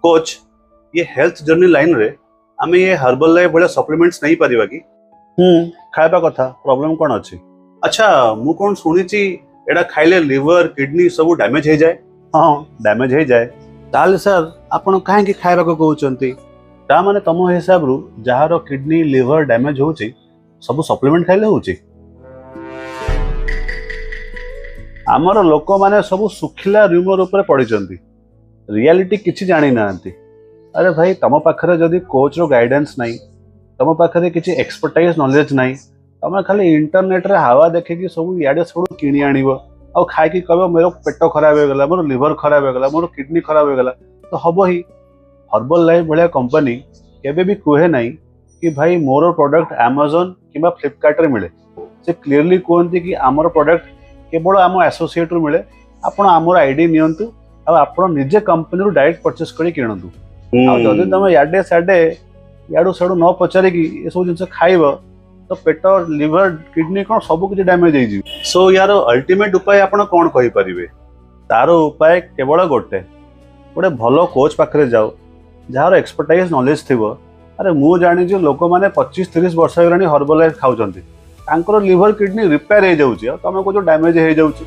Coach, ଇଏ health journey ଲାଇନରେ ଆମେ ଇଏ ହର୍ବାଲ ଲାଇଫ୍ ଭଳିଆ ସପ୍ଲିମେଣ୍ଟସ୍ ନେଇପାରିବା କି? ହୁଁ, ଖାଇବା କଥା, ପ୍ରୋବ୍ଲେମ କ'ଣ ଅଛି? ଆଚ୍ଛା, ମୁଁ କ'ଣ ଶୁଣିଛି ଏଇଟା ଖାଇଲେ ଲିଭର, କିଡନୀ ସବୁ ଡ୍ୟାମେଜ ହେଇଯାଏ। ହଁ, ଡ୍ୟାମେଜ ହେଇଯାଏ। ତାହେଲେ ସାର୍, ଆପଣ କାହିଁକି ଖାଇବାକୁ କହୁଛନ୍ତି? ତା ମାନେ ତମ ହିସାବରୁ ଯାହାର କିଡନୀ, ଲିଭର ଡ୍ୟାମେଜ ହଉଛି, ସବୁ ସପ୍ଲିମେଣ୍ଟ ଖାଇଲେ ହଉଛି? ଆମର ଲୋକମାନେ ସବୁ ଶୁଖିଲା ର୍ୟୁମର ଉପରେ ପଡ଼ିଛନ୍ତି, ରିଆଲିଟି କିଛି ଜାଣିନାହାନ୍ତି। ଆରେ ଭାଇ, ତମ ପାଖରେ ଯଦି କୋଚ୍ର ଗାଇଡାନ୍ସ ନାହିଁ, ତମ ପାଖରେ କିଛି ଏକ୍ସପର୍ଟାଇଜ ନଲେଜ ନାହିଁ, ତମେ ଖାଲି ଇଣ୍ଟରନେଟରେ ହାୱା ଦେଖିକି ସବୁ ଇଆଡ଼େ ସବୁ କିଣି ଆଣିବ ଆଉ ଖାଇକି କହିବ ମୋର ପେଟ ଖରାପ ହେଇଗଲା, ମୋର ଲିଭର ଖରାପ ହେଇଗଲା, ମୋର କିଡନୀ ଖରାପ ହେଇଗଲା, ତ ହବ ହିଁ। ହର୍ବାଲ ଲାଇଫ୍ ଭଳିଆ କମ୍ପାନୀ କେବେ ବି କୁହେ ନାହିଁ କି ଭାଇ, ମୋର ପ୍ରଡକ୍ଟ ଆମାଜନ କିମ୍ବା ଫ୍ଲିପକାର୍ଟରେ ମିଳେ। ସେ କ୍ଲିୟରଲି କୁହନ୍ତି କି ଆମର ପ୍ରଡକ୍ଟ କେବଳ ଆମ ଆସୋସିଏଟରୁ ମିଳେ, ଆପଣ ଆମର ଆଇଡି ନିଅନ୍ତୁ ଆଉ ଆପଣ ନିଜେ କମ୍ପାନୀରୁ ଡାଇରେକ୍ଟ ପରଚେସ୍ କରି କିଣନ୍ତୁ। ଆଉ ଯଦି ତମେ ଇଆଡ଼େ ସିଆଡ଼େ, ଇଆଡ଼ୁ ସିଆଡ଼ୁ ନ ପଚାରିକି ଏସବୁ ଜିନିଷ ଖାଇବ, ତ ପେଟ, ଲିଭର, କିଡନୀ କ'ଣ, ସବୁ କିଛି ଡ୍ୟାମେଜ ହେଇଯିବ। ସୋ ୟାର ଅଲ୍ଟିମେଟ୍ ଉପାୟ ଆପଣ କ'ଣ କହିପାରିବେ? ତାର ଉପାୟ କେବଳ ଗୋଟେ, ଗୋଟେ ଭଲ କୋଚ୍ ପାଖରେ ଯାଅ ଯାହାର ଏକ୍ସପର୍ଟାଇଜ ନଲେଜ ଥିବ। ଆରେ, ମୁଁ ଜାଣିଛି ଲୋକମାନେ 25-30 ବର୍ଷ ହେଇଗଲାଣି ହର୍ବାଲ ଲାଇଫ୍ ଖାଉଛନ୍ତି, ତାଙ୍କର ଲିଭର, କିଡନୀ ରିପେୟାର ହେଇଯାଉଛି, ଆଉ ତମେ କହୁଛ ଡ୍ୟାମେଜ ହେଇଯାଉଛି।